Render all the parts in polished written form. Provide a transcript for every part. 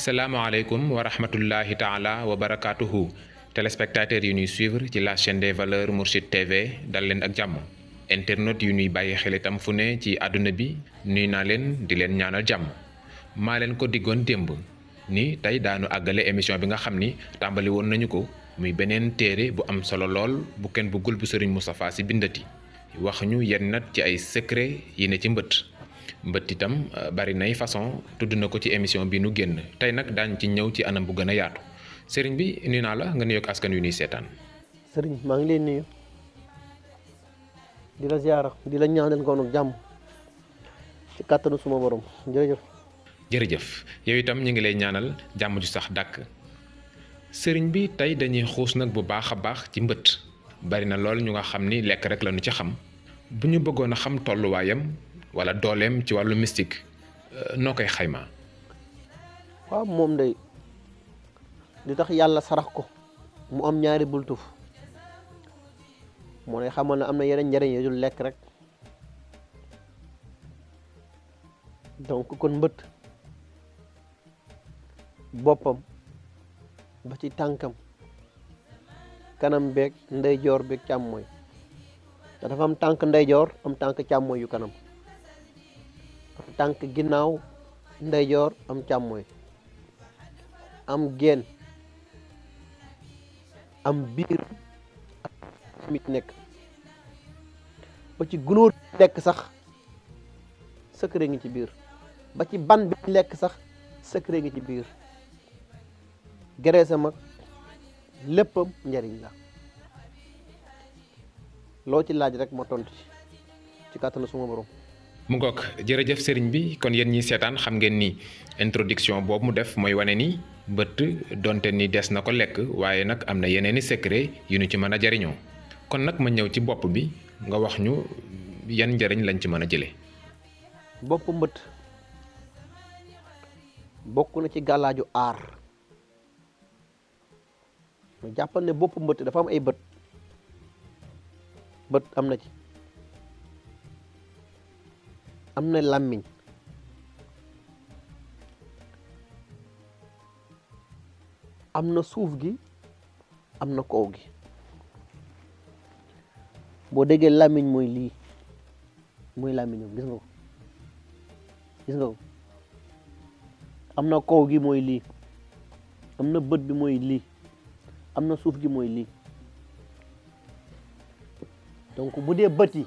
asalaamaaleykum wa rahmatullahi taala wa barakaatuhu téléspectateurs yu ñuy suivre ci la chaîne des valeurs Mourchid TV dal leen ak jàmm internautes yu ñuy bàyyi xel itam fu ne ci àdduna bi nuy naa leen di leen ñaanal jàmm maa leen ko diggoon démb ni tey daanu àggale émission bi nga xam ni tàmbali woon nañu ko muy beneen téere bu am solo lool bu kenn bëggul bu Serigne Moustapha Sy bindati wax ñu yenn nat ci ay secret yi ne ci mbëtt itam bari nay façon tudd na ko ci émission bi nu génn tey nag daañ ci ñëw ci anam bu gën a yaatu sëriñ bi nuyu naa la nga nuyoog askan wi nuy seetaan. sëriñ maa ngi leen nuyu di la ziara di la ñaanal ko nag jàmm ci kàttanu suma borom jërëjëf. jërëjëf yow itam ñu ngi lay ñaanal jàmm ju sax dàkk sëriñ bi tey dañuy xuus nag bu baax a baax ci mbëtt bari na lool ñu nga xam ni lekk rek lañu ci xam bu ñu bëggoon a xam tolluwaayam wala dooleem ci wàllu mystique noo koy xaymaa. waaw moom day li tax yàlla sarax ko mu am ñaari bultuf moo lay xamal ne am na yeneen njëriñ yu dul lekk rek donc kon mbëtt boppam ba ci tànkam kanam beeg ndeyjoor beeg càmmooy te dafa am tànk ndeyjoor am tànk càmmooy yu kanam am tànk ginnaaw ndeyjoor am càmmooy am geen am biir mit nekk ba ci gunóor lekk sax secret ngi ci biir ba ci ban bi lekk sax secret ngi ci biir gereesa mag léppam njariñ la loo ci laaj rek ma tontu ci kàttanu suma borom. mu ngoog jërëjëf sëriñ bi kon yéen ñi seetaan xam ngeen ni introduction boobu mu def mooy wane ni mbëtt donte ni des na ko lekk waaye nag am na yeneeni secret yu ñu ci mën a jariñoo kon nag ma ñëw ci bopp bi nga wax ñu yan njariñ lañ ci mën a jëlee. bopp mbëtt bokk na ci gàllaaju aar ma jàppal ne bopp mbëtt dafa am ay bët am na ci am na làmmiñ am na suuf gi am na kaw gi boo déggee làmmiñ mooy lii mooy làmmiñam gis nga ko am na kaw gi mooy lii am na bët bi mooy lii am na suuf gi mooy lii donc bu dee bët yi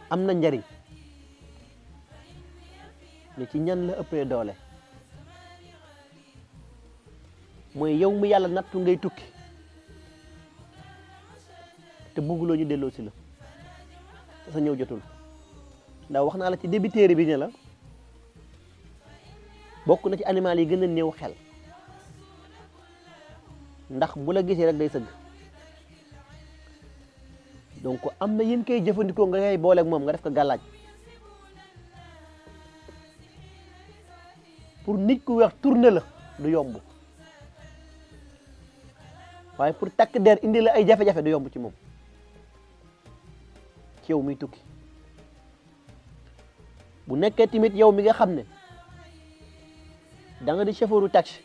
am na njariñ ne ci ñan la ëppee doole mooy yow mi yàlla nattu ngay tukki te bëgguloo ñu delloo si la te sa ñëw jotul ndax wax naa la ci début téere bi ne la bokk na ci animal yi gën a néew xel ndax bu la gisee rek day sëgg donc am na yéen koy jëfandikoo nga ngay booleeg moom nga def ko gàllaaj pour nit ku weex tourner la du yomb waaye pour takk der indi la ay jafe-jafe du yomb ci moom ci yow miy tukki bu nekkee tamit yow mi nga xam ne da nga di chauffeuru taxi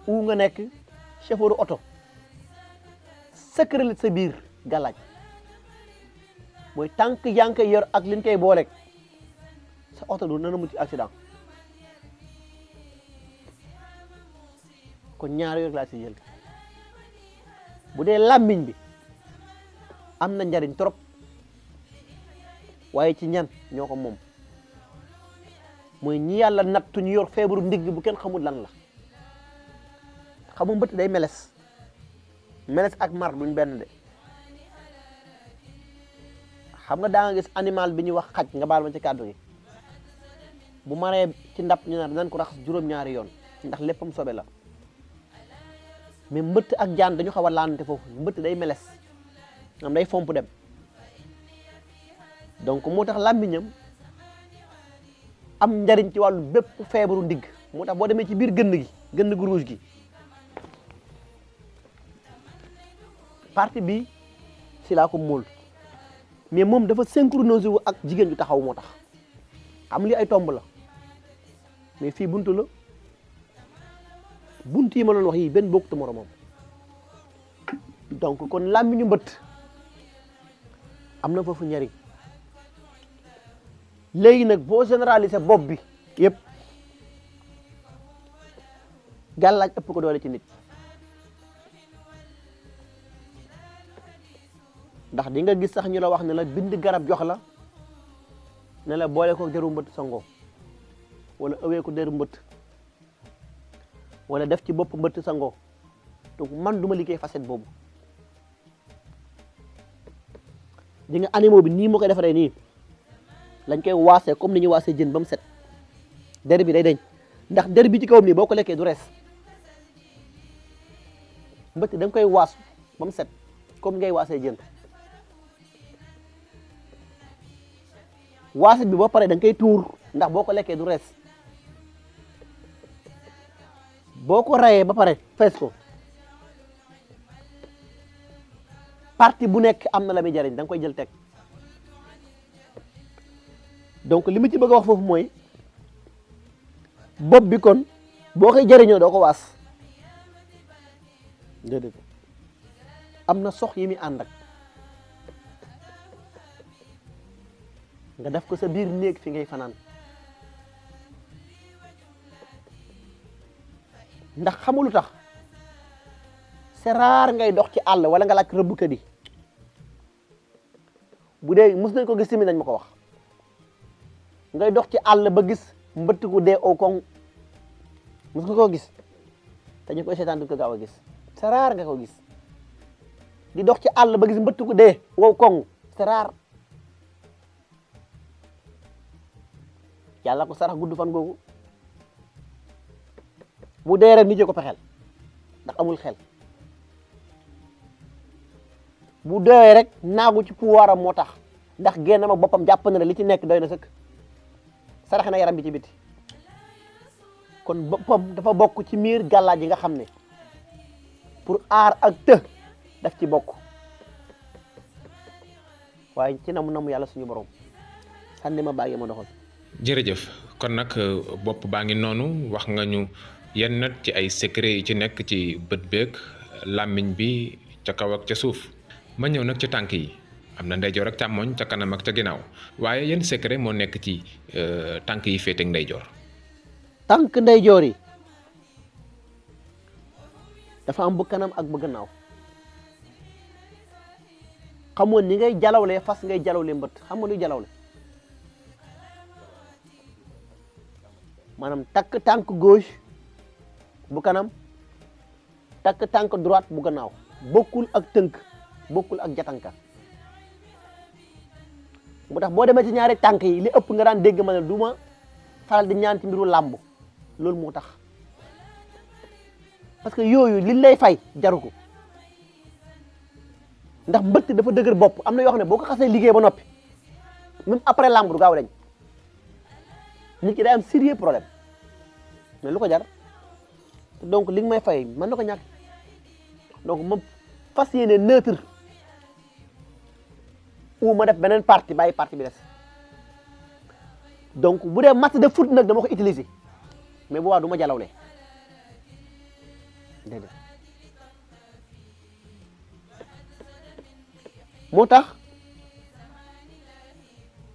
ou nga nekk chauffeuru oto secret la sa biir gàllaaj mooy tànk yaa ngi koy yor ak liñ koy booleeg sa oto du nana mucc accident kon ñaar yooyu laa si jël bu dee làmmiñ bi am na njariñ trop waaye ci ñan ñoo ko moom mooy ñi yàlla nattu ñu yor feebaru ndigg bu kenn xamul lan la xamu mbëtt day meles ak mar duñ benn de xam nga daa nga gis animal bi ñuy wax xaj nga baal ma ci kàddu gi bu maree ci ndab ñu naan nañ ko raxas juróom-ñaari yoon ndax léppam sobe la mais mbëtt ak jaan dañu xaw a laante foofu mbëtt day meles am day fomp dem donc moo tax làmmiñam am njariñ ci wàllu bépp feebaru ndigg moo tax boo demee ci biir gënn gu rouge gi partie bi si laa ko móol mais moom dafa synchronisé wu ak jigéen ju taxaw moo tax xam li ay tomb la mais fii buntu la bunt yi ma doon wax yi benn bokkut moromam donc kon làmmiñu mbëtt am na foofu njariñ léegi nag boo généraliser bopp bi yëpp gàllaaj ëpp ko doole ci nit ndax di nga gis sax ñu la wax ne la bind garab jox la ne la boole ko deru mbëtt sangoo wala ëwee ko deru mbëtt wala def ci bopp mbëtt sangoo donc man duma liggéey facette boobu di nga animaux bi nii ma koy defaree nii lañ koy waasee comme ni ñuy waasee jën ba mu set der bi day deñ ndax der bi ci kawam nii boo ko lekkee du rees mbëtt da nga koy waas ba mu set comme ngay waasee jën waase bi ba pare da nga koy tuur ndax boo ko lekkee du rees boo ko rayee ba pare fees ko partie bu nekk am na la muy jariñ da nga koy jël teg donc li ma ci bëgg a wax foofu mooy bopp bi kon boo koy jariñoo doo ko waas déedéet am na sox yi muy ànd ak nga def ko sa biir néeg fi ngay fanaan ndax xamul lu tax c'est rare ngay dox ci àll wala nga laaj rëbbkat yi bu dee mus nañ ko gis tamit nañ ma ko wax ngay dox ci àll ba gis mbëtt ku dee au koŋ mus nga koo gis te ñu koy seetaan duñ ko gaaw a gis c'est rare nga ko gis di dox ci àll ba gis mbëtt ku dee wow koŋ c'est rare yàlla ko sarax gudd fan googu bu dee rek nit ko pexeel ndax amul xel bu dee rek naagu ci pouvoir am moo tax ndax génnam ak boppam jàpp na ne li ci nekk doy na sëkk sarax na yaram bi ci biti kon boppam dafa bokk ci miir gàllaaj yi nga xam ne pour aar ak të daf ci bokk waaye ci namu yàlla suñu borom sànni ma bàyyi ma doxal. jërëjëf kon nag bopp baa ngi noonu wax nga ñu yenn ci ay secret yi ci nekk ci bët beeg làmmiñ bi ca kaw ak ca suuf ma ñëw nag ci tànk yi am na ndeyjoor ak càmmoñ ca kanam ak ca ginnaaw waaye yenn secret moo nekk ci tànk yi féete ak ndeyjoor. tànk ndeyjoor yi dafa am bu kanam ak bu gannaaw xamoon ni ngay jalawlee fas ngay jalawlee mbët xam nga luy jalawle maanaam takk tànk gauche bu kanam takk tànk droite bu gannaaw bokkul ak tënk bokkul ak jatanka mu tax boo demee ci ñaari tànk yi li ëpp nga daan dégg ma ne du ma faral di ñaan ci mbiru làmb loolu moo tax parce que yooyu li lay fay jaru ko ndax mbëtt dafa dëgër bopp am na yoo xam ne boo ko xasee liggéey ba noppi même après làmb du gaaw dañ nit ki day am sérieux problème mais lu ko jar donc li nga may fay mën na ko ñàkk donc ma fas yéene neutre ou ma def beneen partie bàyyi partie bi des donc bu dee match de foot nag dama ko utiliser mais bu waa du ma jalawle déedéet moo tax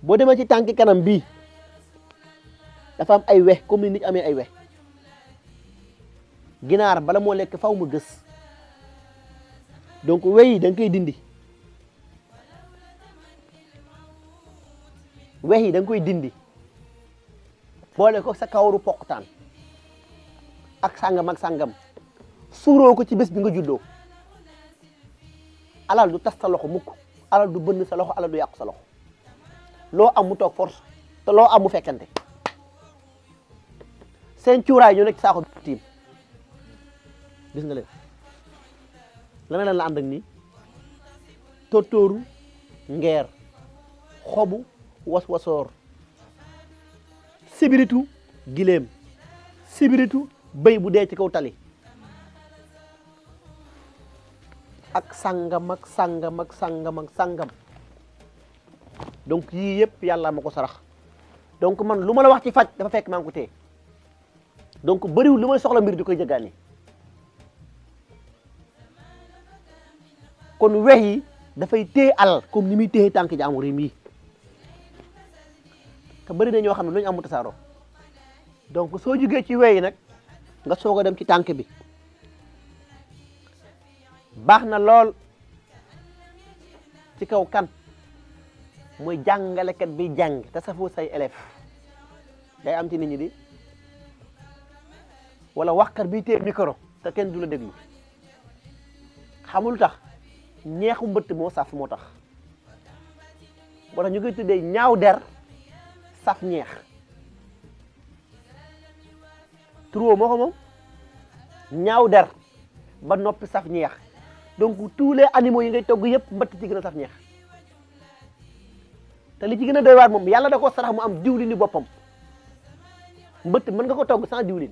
boo demee ci tànki kanam bii dafa am ay wex comme ni nit amee ay wex ginaar bala moo lekk faw mu gës donc wex yi da nga koy dindi wex yi da nga koy dindi boole ko sa kawaru poqtaan ak sàngam suuroo ko ci bés bi nga juddoo alal du tas sa loxo mukk alal du bënn sa loxo alal du yàqu sa loxo loo am mu toog force te loo am mu fekkante seen cuuraay ñu nekk saako tiim gis nga leen lana leen la ànd ak nii tóortóoru ngeer xobu was-wasoor sibiritu giléem sibiritu bëy bu dee ci kaw tali ak sàngam donc yii yëpp yàlla ma ko sarax donc man lu ma la wax ci faj dafa fekk maa ngi ko téye donc bëriwul lu may soxla mbir di koy jëggaani kon wex yi dafay téye alal comme ni muy téye tànk jaamur yi mii te bëri na ñoo xam ne lu ñu amu tasaaroo donc soo jugee ci wex yi nag nga soog a dem ci tànk bi baax na lool ci kaw kan mooy jàngalekat bi jàng te safoo say élève day am ci nit ñi di wala waxkat bi téye micro te kenn du la déglu xamul tax ñeexu mbëtt moo saf moo tax ñu koy tuddee ñaaw der saf ñeex trop moo ko moom ñaaw der ba noppi saf ñeex donc tous les animaux yi ngay togg yëpp mbëtt ci gën a saf ñeex te li ci gën a doy waar moom yàlla da ko sarax mu am diwlini boppam mbëtt mën nga ko togg sans diwlin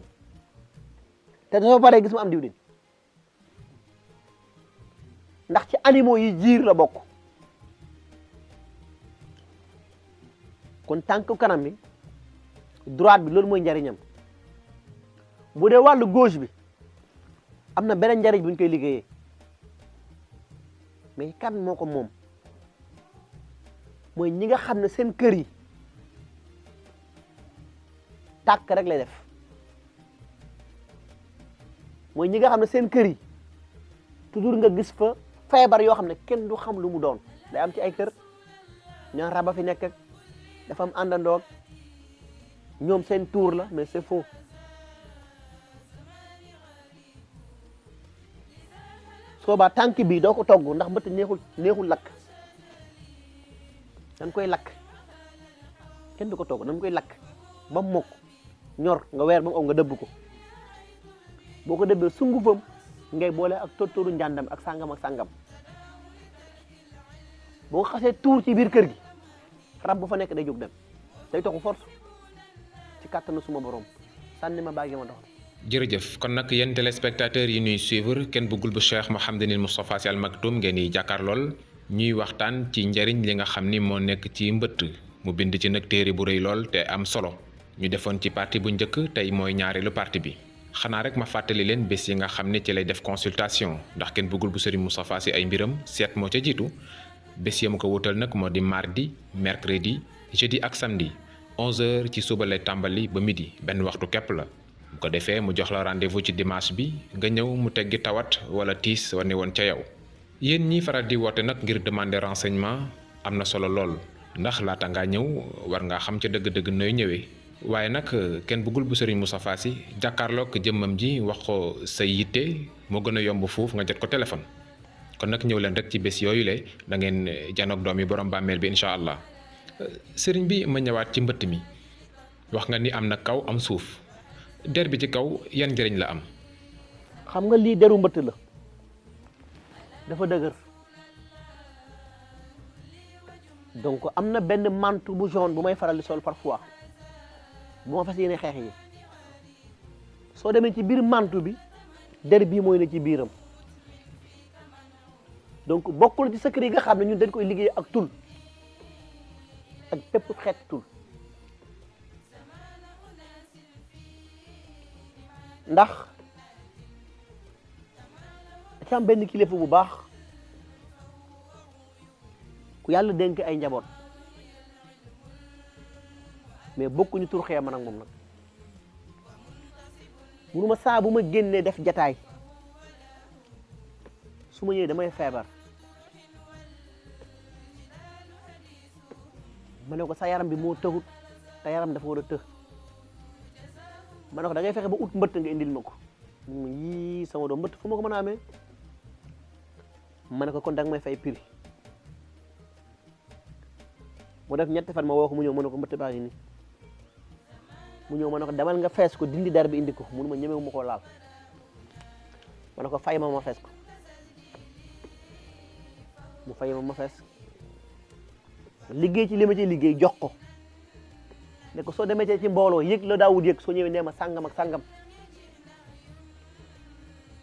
te dafa paree gis mu am diwlin ndax ci animaux yi jiir la bokk kon tànk kanam bi droite bi loolu mooy njariñam bu dee wàllu gauche bi am na beneen njariñ bu ñu koy liggéeyee mais kan moo ko moom mooy ñi nga xam ne seen kër yi tàkk rek lay def mooy ñi nga xam ne seen kër yi toujours nga gis fa feebar yoo xam ne kenn du xam lu mu doon day am ci ay kër ñaan raba fi nekk ak dafa am àndandoog ñoom seen tour la mais c'est faux soobaa tànk bi doo ko togg ndax mbëtt neexul lakk dañ koy lakk kenn du ko togg dañ koy lakk ba mu mokk ñor nga weer ba mu aw nga dëbb ko boo ko dëbbee sungufam ngay boole ak tóortóoru njàndam ak sàngam boo xasee tuur ci biir kër gi rab bu fa nekk day jóg dem day toxu force ci kàttanu suma borom sànni ma baagi ma dox. jërëjëf kon nag yéen téléspectateurs yi ñuy suivre Ken Bougoul bu Cheikh Mouhamadinil Moustapha Sy Al Maktoum ngeen di jàkkaarlool ñuy waxtaan ci njëriñ li nga xam ni moo nekk ci mbëtt mu bind ci nag téere bu rëy lool te am solo ñu defoon ci partie bu njëkk tey mooy ñaareelu partie bi xanaa rek ma fàttali leen bés yi nga xam ne ci lay def consultation ndax Ken Bougoul bu Serigne Moustapha Sy ay mbiram seet moo ca jiitu bés yi mu ko wutal nag moo di mardi mercredi jeudi ak samedi 11h ci suba lay tàmbali ba midi benn waxtu képp la. bu ko defee mu jox la rendez-vous ci dimanche bi nga ñëw mu teggi tawat wala tiis wane woon ca yow yéen ñi faral di woote nag ngir demander renseignement am na solo lool ndax laata ngaa ñëw war ngaa xam ca dëgg-dëgg nooy ñëwee waaye nag Ken Bougoul bu Serigne Moustapha Sy jàkkaarloog jëmmam ji wax ko say yitte moo gën a yomb fuuf nga jot ko téléphone kon nag ñëw leen rek ci bés yooyu le da ngeen janoog doom yi borom bàmmeel bi incha allah sëriñ bi ma ñëwaat ci mbëtt mi wax nga ni am na kaw am suuf der bi ci kaw yan njëriñ la am. xam nga lii deru mbëtt la dafa dëgër donc am na benn mantu bu jaune bu may faral di sol parfois bu ma fas yéene xeex yi soo demee ci biir mantu bi der bii mooy ne ci biiram donc bokkul ci secret yi nga xam ne ñun dañ koy liggéey ak tul ak pépp xeet tul ndax dafa am benn kilifa bu baax ku yàlla dénk ay njaboot mais bokkuñu tur xee man ak moom nag munuma saa bu ma génnee def jataay su ma ñëwee damay feebar ma ne ko sa yaram bi moo tëxut te yaram dafa war a të ma ne ko da ngay fexe ba ut mbëtt nga indil ma ko yii sama doom mbëtt fu ma ko mën a amee ma ne ko kon da nga may fay prix mu def ñetti fan ma woo ko mu ñëw ma ne ko mbëtt baa ngi nii mu ñëw ma ne ko demal nga fees ko dindi der bi indi ko munu ma ñemewu ma koo laal ma ne ko fay ma fees ko mu fay ma fees liggéey ci li ma ci liggéey jox ko ne ko soo demee ci mbooloo yëg la daawut yëg soo ñëwee nee ma sàngam ak sàngam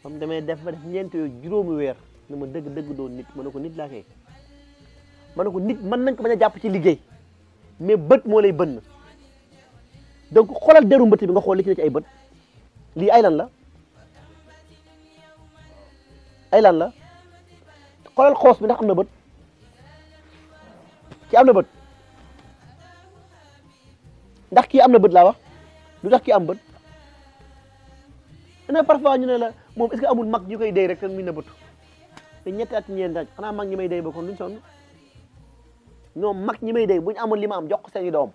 ba mu demee def ba def ñeenti yooyu juróomi weer ne ma dëgg doon nit ma ne ko nit laa kay ma ne ko nit mën nañ ko bañ a jàpp ci liggéey mais bët moo lay bënn donc xoolal deru mbëtt bi nga xool li ci ne ci ay bët lii ay lan la ay lan la xoolal xoos bi ndax am na bët ci am na bët ndax kii am na bët laa wax lu tax kii am bët ne parfois ñu ne la moom est-ce que amul mag ñu koy dey rek te muy na bët te ñetti at ñeent at xanaa mag ñi may dey ba kon duñ sonn ñoom mag ñi may dey buñ amoon li ma am jox ko seeni doom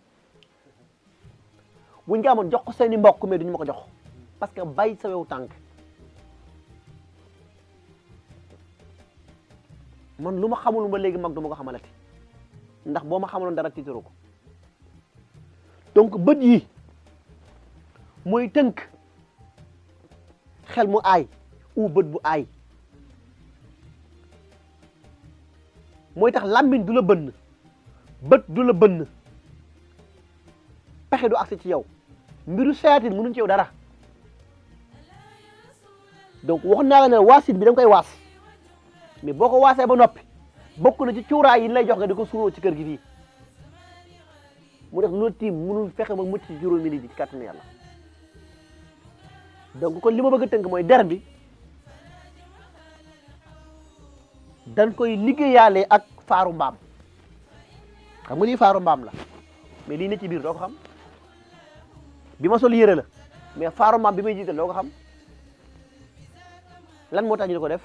buñ ko amoon jox ko seeni mbokk mais duñu ma ko jox parce que bay sa wew tànk man lu ma xamul ba léegi mag du ma ko xamalati ndax boo ma xamaloon dara tiitaru ko donc bët yi mooy tënk xel mu aay ou bët bu aay mooy tax làmmiñ du la bënn bët du la bënn pexe du agsi ci yow mbiru seyaatin mënuñ ci yow dara donc wax naa la ne waasit bi da nga koy waas mais boo ko waasee ba noppi bokk na ci cuuraay yi lay jox nga di ko suuroo ci kër gi fii mu def lu tiim mënul fexe ba mucc ci juróomi nit yi ci kàttanu yàlla donc kon li ma bëgg a tënk mooy der bi dañ koy liggéeyaale ak faaru mbaam xam nga lii faaru mbaam la mais lii ne ci biir doo ko xam bi ma sol yére la mais faaru mbaam bi may jiital doo ko xam lan moo tax ñu ko def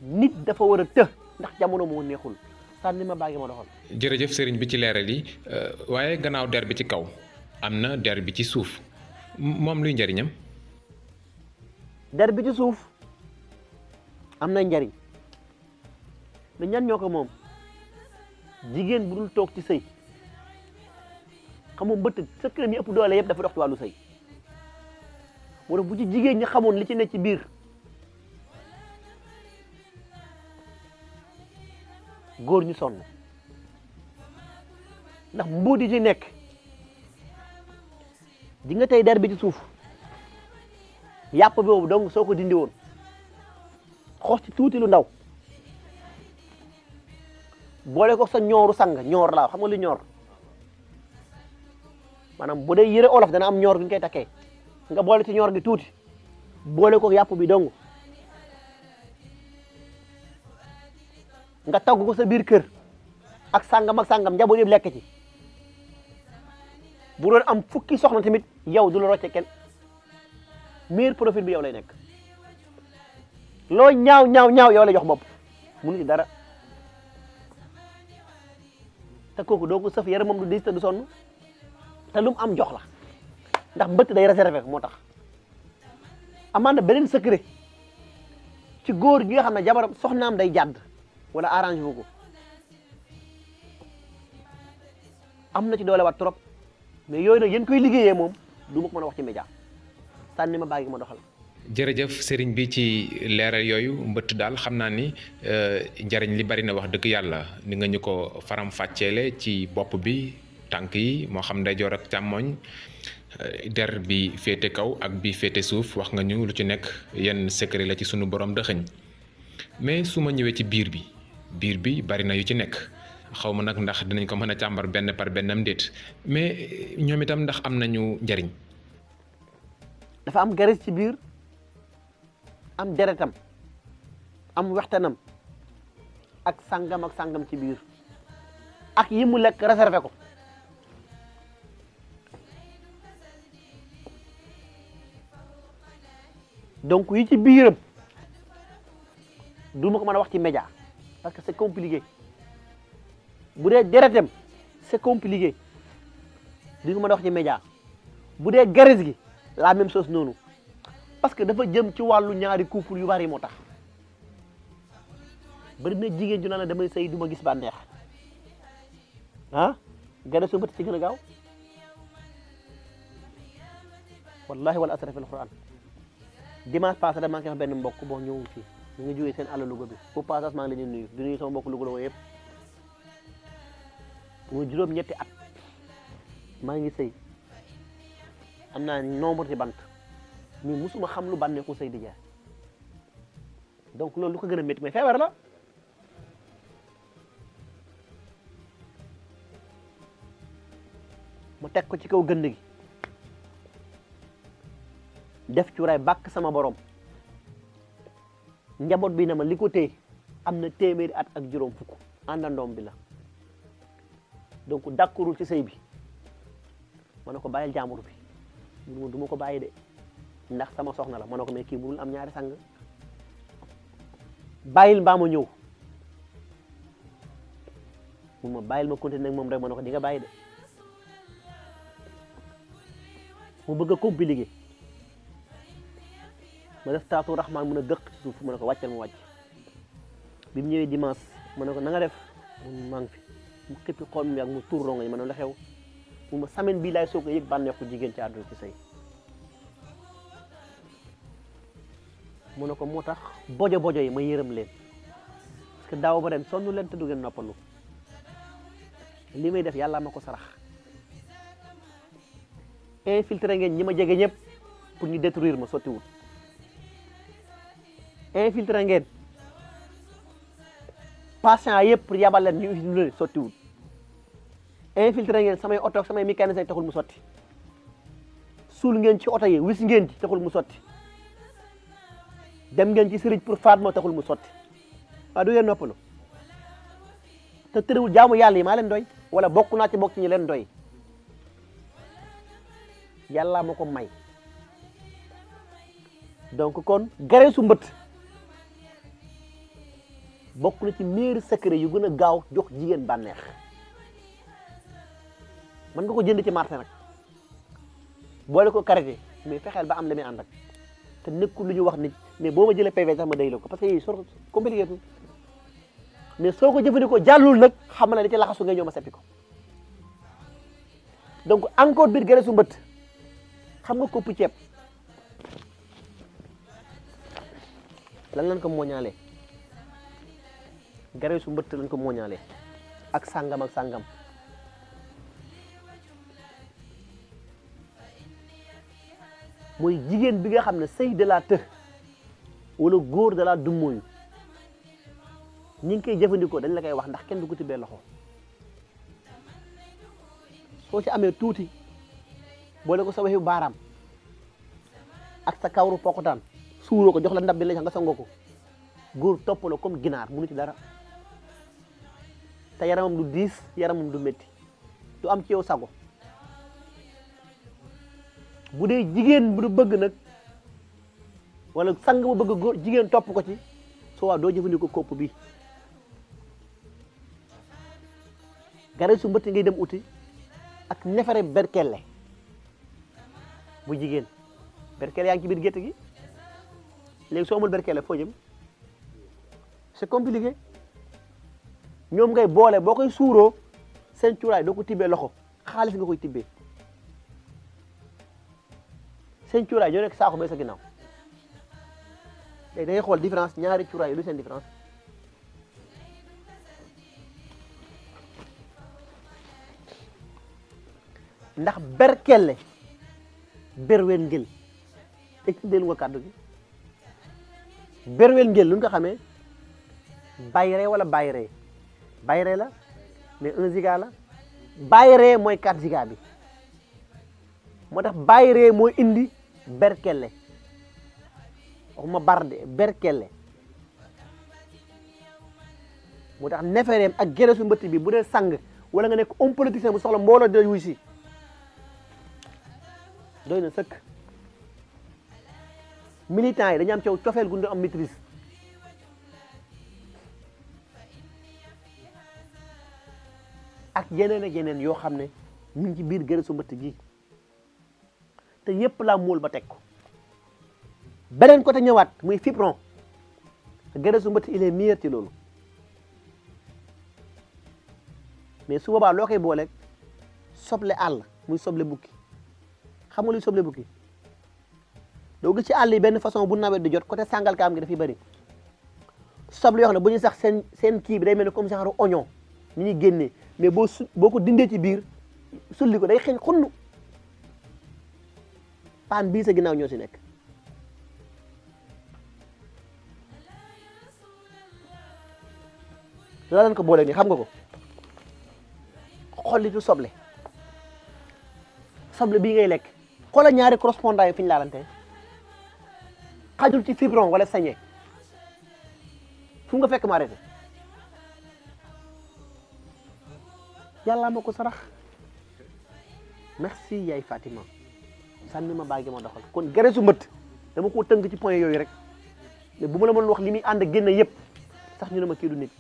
nit dafa war a të ndax jamono moo neexul sànni ma baagi ma doxal. jërëjëf sëriñ bi ci leeral yi waaye gannaaw der bi ci kaw am na der bi ci suuf moom luy njëriñam. der bi ci suuf am na njariñ mais ñan ñoo ko moom jigéen bu dul toog ci sëy xamoo mbëtt sa këram yi ëpp doole yëpp dafa dox ci wàllu sëy moo tax bu ci jigéen ñi xamoon li ci ne ci biir góor ñu sonn ndax mbóot yi ci nekk di nga tey der bi ci suuf yàpp boobu donc soo ko dindi woon xoos ci tuuti lu ndaw boole ko sa ñooru sang ñoor laa xam nga lu ñoor maanaam bu dee yëre olof dana am ñoor gi ñu koy takkee nga boole ci ñoor gi tuuti boole ko yàpp bi dong nga togg ko sa biir kër ak sangam njaboot yëpp lekk ci bu doon am fukki soxna tamit yow du la rocce kenn meilleur profil bi yow lay nekk loo ñaaw yow lay jox bopp mënu ci dara te kooku doo ko sëf yaram moom du diis te du sonn te lu mu am jox la ndax mbëtt day réservé moo tax amaan na beneen secret ci góor gi nga xam ne jabaram soxnaam day jàdd wala arrange wu ko am na ci doole wat trop mais yooyu nag yéen koy liggéeyee moom du ma ko mën a wax ci média sànni ma bàyyi ma doxal. jërëjëf sëriñ bi ci leeral yooyu mbëtt daal xam naa ni njariñ li bari na wax dëgg yàlla ni nga ñu ko faram fàcceele ci bopp bi tànk yi moo xam ndeyjoor ak càmmoñ der bi féete kaw ak bi féete suuf wax nga ñu lu ci nekk yenn secret la ci sunu borom dëxëñ mais su ma ñëwee ci biir bi bari na yu ci nekk xaw ma nag ndax dinañ ko mën a càmbar benn par benn am déet mais ñoom itam ndax am nañu njariñ. dafa am garis ci biir am deretam am waxtanam ak sangam ci biir ak yi mu lekk réservé ko donc yi ci biiram du ma ko mën a wax ci média parce que c'est compliqué bu dee deretam c'est compliqué du ma mën a wax ci média bu dee garis gi la même chose noonu parce que dafa jëm ci wàllu ñaari couple yu bari moo tax bari na jigéen ju naan la damay sëy du ma gis bànneex ah garis su mbëtt ci gën a gaaw wallahi wal asra fil quran dimanche passé da maa ngi wax benn mbokk boo ñëwul fii ñu ngi jógee seen àll Louga bi pour passage maa ngi leen di nuyu di nuyu sama mbokk Louga la yëpp mu juróom-ñetti at maa ngi sëy am naa nombre ci bant mais musuma xam lu bànneexu sëy di jaar donc loolu lu ko gën a métti mais feebar la ma teg ko ci kaw gënd gi def cuuraay bàkk sama borom njaboot bi ne ma li ko téye am na téeméeri at ak juróom fukk àndandoom bi la donc d'accordul ci sëy bi ma ne ko bàyyil jaamur bi mu du ma ko bàyyi de ndax sama soxna la ma ne ko mais kii mënul am ñaari sang bàyyil mbaa ma ñëw mun ma bàyyil ma continuer ak moom rek ma ne ko di nga bàyyi de mu bëgg a compliqué ma def taatu raxmaan mun a gëq ci suuf ma ne ko wàccal ma wàcc bi mu ñëwee dimanche ma ne ko na nga def mun maa ngi fi mu xippi xool mi ak mu tur rongañ ma ne la xew mu ma semaine bii laay soog a yëg bànneexu jigéen ci àdduna ci sëy mu ne ko moo tax bojo bojo yi ma yërëm leen parce que daaw ba ren sonn leen te du ngeen noppalu li may def yàlla ma ko sarax infiltré ngeen ñi ma jege ñëpp pour ñu détruire ma sottiwul infiltré ngeen patient yëpp pour yabal leen ñu infiltré sottiwul infiltré ngeen samay oto ak samay mécanicien taxul mu sotti suul ngeen ci oto yi wis ngeen ci taxul mu sotti dem ngeen ci sëriñ pour faat moo taxul mu sotti waaw du ngeen noppalu te tëriwul jaamu yàlla yi maa leen doy wala bokk naa ci bokk ci ñi leen doy yàlla ma ko may donc kon gareesu mbët bokk na ci meilleur secret yu gën a gaaw jox jigéen bànneex mën nga ko jënd ci marché nag boole ko karité mais fexeel ba am la muy ànd ak te nekkul lu ñu wax nit mais boo ma jëlee PV sax ma day la ko parce que soo compliqué tout mais soo ko jëfandikoo jàllul nag xam na li ci laxasu nga ñëw ma seppi ko donc encore biir gareesu mbët xam nga kopp ceeb lan lañ ko mooñaalee gareesu mbët lañ ko mooñaalee ak sàngam ak sàngam mooy jigéen bi nga xam ne sëy de la të wala góor de la dummóoyu ñi ngi koy jëfandikoo dañ la koy wax ndax kenn du ko tibbee loxo soo ci amee tuuti boole ko sa waxi baaraam ak sa kawru pokotaan suuroo ko jox la ndab bi la nga sangoo ko góor topp la comme ginaar munu ci dara te yaramam du diis yaramam du métti du am ci yow sago bu dee jigéen bu bëgg nag wala sang bu bëgg góor jigéen topp ko ci soo waa doo jëfandikoo kopp bi gareesu mbëtt ngay dem uti ak nefere berkelle bu jigéen berkelle yaa ngi ci biir gétt gi léegi soo amul berkelle foo jëm c'est compliqué ñoom ngay boole boo koy suuroo seen cuuraay doo ko tibbee loxo xaalis nga koy tibbee seen cuuraay ñoo nekk saako bay sa ginnaaw léegi da ngay xool différence ñaari cuuraay yi lu seen différence ndax berkelle berwen ngel expliqué lu nga kàddu gi berwen ngel lu nga xamee bayre wala bayre bayre la mais 1 giga la bayre mooy 4 giga bi moo tax bayre mooy indi berkelle waxuma barde berkelle moo tax nefereem ak gereesu mbëtt bi bu dee sang wala nga nekk homme politicien bu soxla mbooloo di la wuy si doy na sëkk militants yi dañu am caw cofeel gu ñu am maîtrise ak yeneen ak yeneen yoo xam ne ñu ngi ci biir gereesu mbëtt gi te yépp laa móol ba teg ko beneen côté ñëwaat muy fipron gereesu mbëtt il est meilleur ci loolu mais su boobaa loo koy booleeg soble àll muy soble bukki xam nga luy soble bukki doo gis ci àll yi benn façon bu nawet di jot côté Sangalkam gi dafay bëri soble yoo xam ne bu ñuy sax seen kii bi day mel ni comme genre oignon ni ñuy génnee mais boo ko dindee ci biir sulli ko day xeeñ xunn paan bii sa ginnaaw ñoo si nekk la leen ko boole nii xam nga ko xollitu soble soble bii ngay lekk xoolal ñaari correspondant yi fi ñu laalante xajul ci fibron wala sañe fu nga fekk ma arrêté yàlla ma ko sarax merci yaay Fatima sànni ma baagi ma doxal kon geresu mbëtt dama ko tënk ci point yooyu rek mais bu ma la mënoon wax li muy ànd génn yëpp sax ñu ne ma kii du nit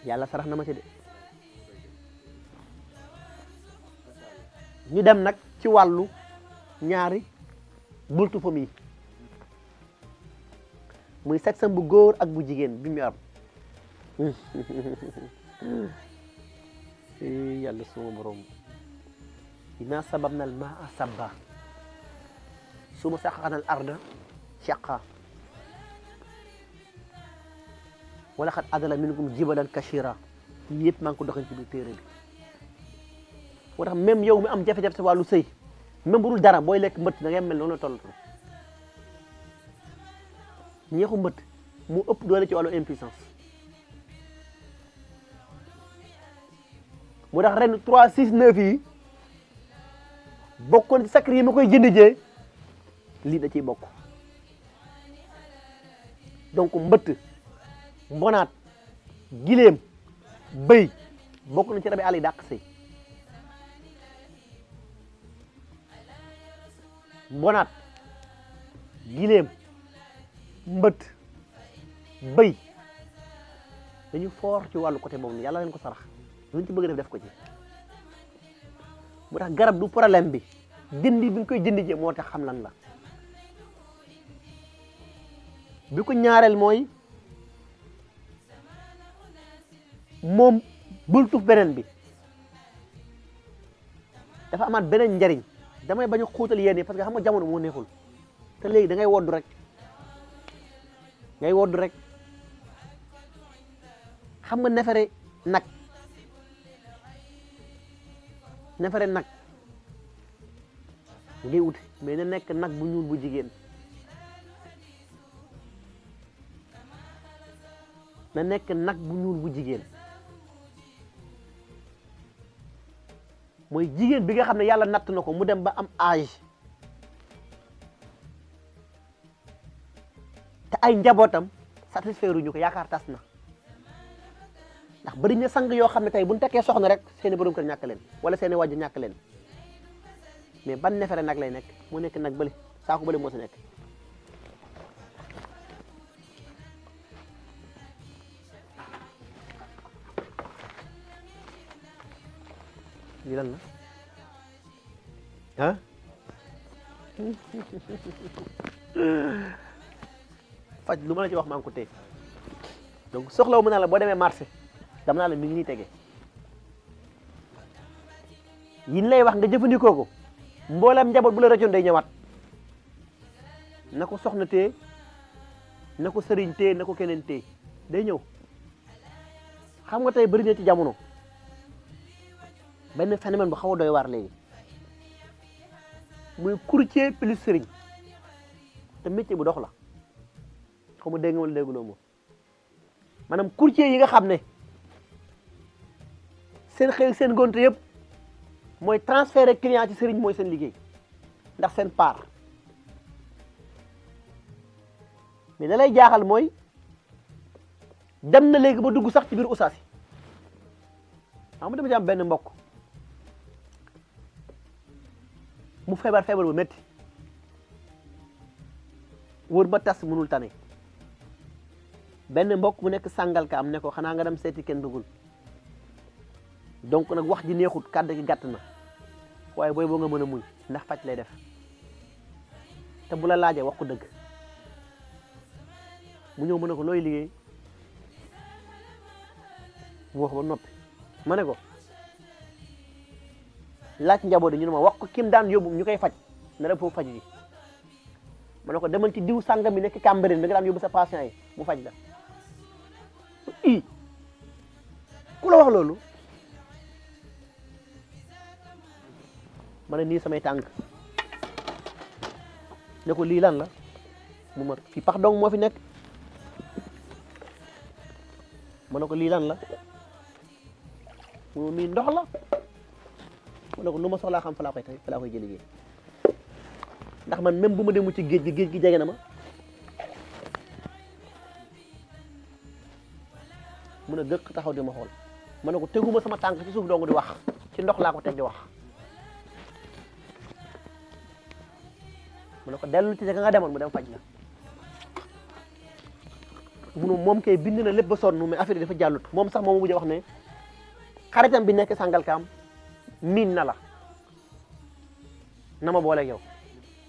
yàlla sarax na ma ci de ñu dem nag ci wàllu ñaari bultu famille muy sexe bu góor ak bu jigéen bi mu am yàlla suma borom inna sababna al maa sabba suma saqaqna al arda shaqa wala xat adala minkum jibalan kashira yëpp maa ngi ko doxal ci biir téere bi moo tax même yow mi am jafe-jafe sa wàllu sëy même bu dul dara booy lekk mbëtt da ngay mel noonu la toll ñeexu mbëtt mu ëpp doole ci wàllu impuissance moo tax ren 3 6 9 yi bokkoon ci sakri yi ma koy jënd jee lii da ciy bokk donc mbëtt mbonaat gileem bëy bokk na ci rabi àll yi dàq sëy mbonaat gileem mbëtt bëy dañu foor ci wàllu côté boobu yàlla leen ko sarax luñ ci bëgg def ko ci moo tax garab du problème bi jëndi bi nga koy jëndi jee moo tax xam lan la bi ko ñaareel mooy moom bul tuf beneen bi dafa amaat beneen njariñ damay bañ a xuutal yéen parce que xam nga jamono moo neexul te léegi da ngay woddu rek xam nga nefere nag ngay wuti mais na nekk nag bu ñuul bu jigéen na nekk nag bu ñuul bu jigéen mooy jigéen bi nga xam ne yàlla natt na ko mu dem ba am âge te ay njabootam satisfaire ñu ko yaakaar tas na ndax bari na sang yoo xam ne tey bu ñu tekkee soxna rek seeni borom kër ñàkk leen wala seeni wàjj ñàkk leen mais ban nefere nag lay nekk mu nekk nag bële saako bële moo si nekk lii lan la ah faj lu ma la ci wax maa ngi ko téye donc soxlawu ma naa la boo demee marché dama naa la mi ngi nii tege yin lay wax nga jëfandikoo ko mboolem njaboot bu la rajoon day ñëwaat na ko soxna téye na ko sëriñ téye na ko keneen téye day ñëw xam nga tey bëri na ci jamono benn phénomène bu xaw a doy waar léegi muy courtier plus sëriñ te métier bu dox la xaw ma dégg nga wala dégguloo moom maanaam courtier yi nga xam ne seen xëy seen gonte yëpp mooy transférer client ci sëriñ mooy seen liggéey ndax seen part mais da lay jaaxal mooy dem na léegi ba dugg sax ci biir usaas yi xam nga dama ci am benn mbokk mu feebar bu métti wër ba tas mënul tane benn mbokk mu nekk sàngal ka am ne ko xanaa nga dem seeti kenn dugul donc nag wax ji neexut kàddu gi gàtt na waaye booy boo nga mën a muñ ndax faj lay def te bu la laajee wax ko dëgg mu ñëw mën a ko looy liggéey mu wax ba noppi ma ne ko laaj njaboot yi ñu ne ma wax ko kim daan yóbbu ñu koy faj na dem foofu faj ji ma ne ko demal ci diw sàngam bi nekk Cambérène bi nga daan yóbbu sa patient yi mu faj la i ku la wax loolu ma ne nii samay tànk ne ko lii lan la mu ma fii pax dong moo fi nekk ma ne ko lii lan la mu mii ndox la ma ne ko lu ma soxlaa xam fa laa koy jëli ndax man même bu ma demu ci géej gi jege na ma mun a gëkk taxaw di ma xool ma ne ko teguma sama tànk ci suuf dong di wax ci ndox laa ko teg di wax mu ne ko dellu ci ka nga demoon mu dem faj la munu moom kay bind na lépp ba sonn mais affaire yi dafa jàllut moom sax moom mujj wax ne xaritam bi nekk Sangalkam miin na la na ma boole yow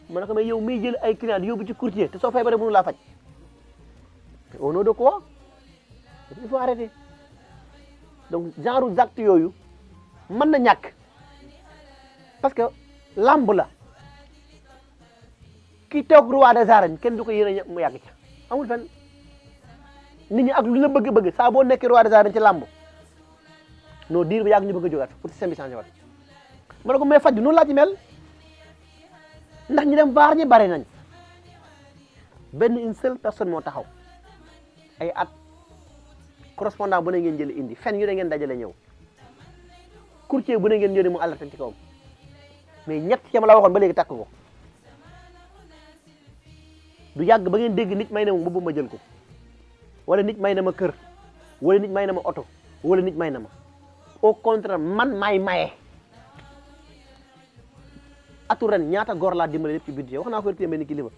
ma ne ko mais yow miy jël ay client yóbbu ci courtier te soo feebaree mënu laa faj au nom de quoi il faut arrêter donc genre acte yooyu mën na ñàkk parce que lamb la ki toog roi des arènes kenn du ko yéene mu yàgg ca amul fenn nit ñi ak lu la bëgg-bëgg saa boo nekkee roi des arènes ci lamb non diir ba yàgg ñu bëgg a jógaat pour système bi changé waat ma ne ko mais faj bi noonu laa ci mel ndax ñu dem vaar ñi bari nañ benn une seule personne moo taxaw ay at correspondant bu ne ngeen jël indi fen yu ne ngeen dajale ñëw courtier bu ne ngeen yónnee mu alerté ci kawam mais ñett ci ma la waxoon ba léegi takk ko du yàgg ba ngeen dégg nit may na ma mbubb ma jël ko wala nit may na ma kër wala nit may na ma oto wala nit may na ma au contraire man maay maye atu ren ñaata góor laa dimbale lépp ci budget wax naa ko rek benn kilifa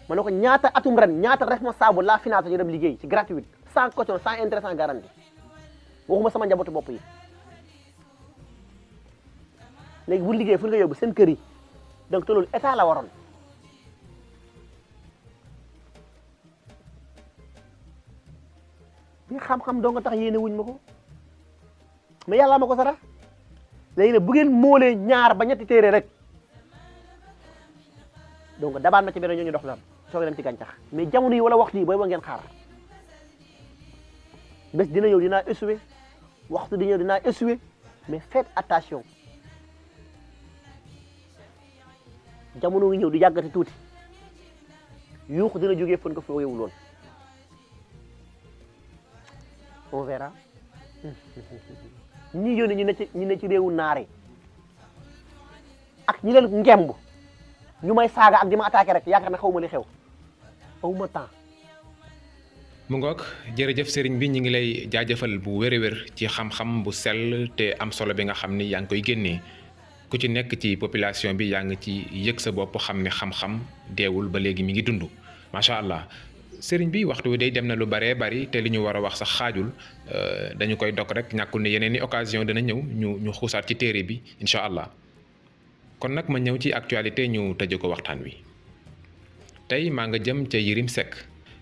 ma ne ko ñaata atum ren ñaata responsable la finance ñu dem liggéey ci gratuite sans caution sans intérêt sans garantie waxuma sama njabootu bopp yi léegi bu liggéey fu ñu ko yóbbu seen kër yi donc te loolu état la waroon bi xam-xam doo nga tax yéene wuñ ma ko mais yàlla ma ko sara léegi nag bu ngeen moolee ñaar ba ñetti téere rek donc dabaan na ci benn ñooñu dox la soog a dem ci gàncax mais jamono yi wala waxtu yi booy ba ngeen xaar bés dina ñëw dinaa essuyer waxtu di ñëw dinaa essuyer mais faites attention jamono ngi ñëw di yàggati tuuti yuuxu dina jógee fën ko fi woyewul woon on verra ñi yónni ñu ne ci réewu naar yi ak ñi leen ngemb ñu may saaga ak di ma attaqué rek yaakaar na xaw ma li xew awuma temps. mu ngoog jërëjëf sëriñ bi ñu ngi lay jaajëfal bu wér-wér ci xam-xam bu sell te am solo bi nga xam ni yaa ngi koy génnee ku ci nekk ci population bi yaa ngi ci yëg sa bopp xam ne xam-xam deewul ba léegi mi ngi dund macha allah. sëriñ bi waxtu wi day dem na lu baree bari te li ñu war a wax sax xaajul dañu koy dog rek ñàkkul ne yeneen i occasion dana ñëw ñu xuusaat ci téere bi incha allah kon nag ma ñëw ci actualité ñu tëje ko waxtaan wi tey maa nga jëm ca Yérim Seck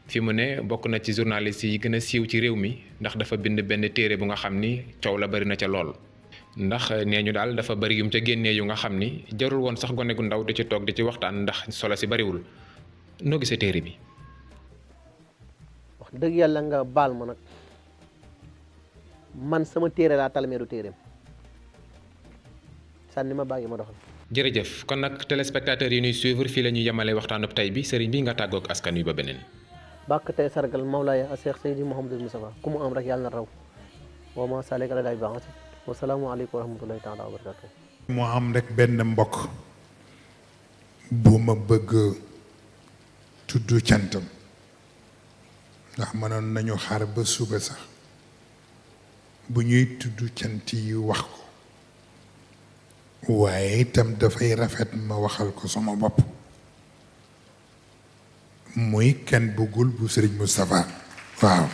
fi mu ne bokk na ci journaliste yi gën a siiw ci réew mi ndax dafa bind benn téere bu nga xam ni coow la bari na ca lool ndax nee ñu daal dafa bari yum ca génnee yu nga xam ni jarul woon sax gone gu ndaw di ci toog di ci waxtaan ndax solo si bariwul noo gisee téere bi. dëgg yàlla nga baal ma nag man sama téere laa talmeeru téereem sànni ma bàyyi ma doxal. jërëjëf kon nag téléspectateurs yi ñuy suivre fii la ñuy yemale waxtaanub tey bi sëriñ bi nga tàggoog askan wi ba beneen. bàkk tey sargal Mawlaaya a Cheikh Seydi Mouhamadou Moustapha ku mu am rek yàlla na raw wa ma salik ala day baax wa salaamu aleykum wa rahmatullahi taala wa barakatuh. moo am rek benn mbokk bu ma bëgg tudd cantam ndax mënoon nañu xaar ba suba sax bu ñuy tudd cant yi wax ko waaye itam dafay rafet ma waxal ko sama bopp muy kenn bëggul bu Sëriñ Moustapha waaw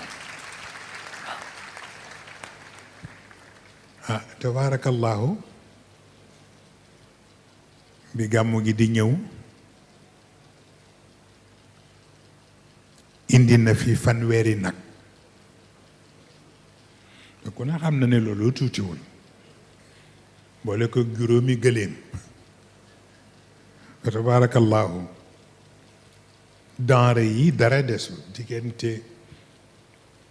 tabaarakallahu bi gàmmu gi di ñëw indi na fi fanweeri nag te ku ne xam na ne loolu tuutiwul boole ko juróomi gëléem tabaarakallaahu denrée yi dara desul diggante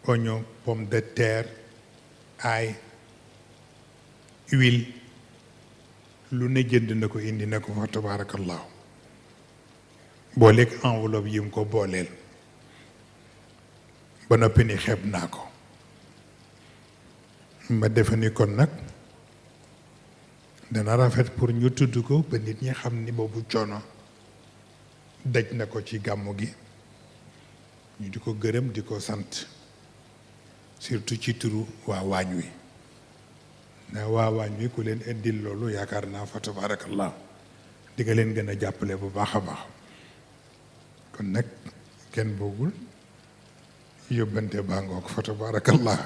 oignon pomme de terre ail huile lu ne jënd na ko indi na ko fa tabaarakallaahu booleeg enveloppe yi mu ko booleel ba noppi ni xeeb naa ko ma defe ni kon nag dana rafet pour ñu tudd ko ba nit ñi xam ni boobu coono daj na ko ci gàmmu gi ñu di ko gërëm di ko sant surtout ci turu waa waañ wi na waa waañ wi ku leen indil loolu yaakaar naa fa tabarakallah di nga leen gën a jàppale bu baax a baax kon nag kenn boogul yóbbante baa ngoog fa tabarakallah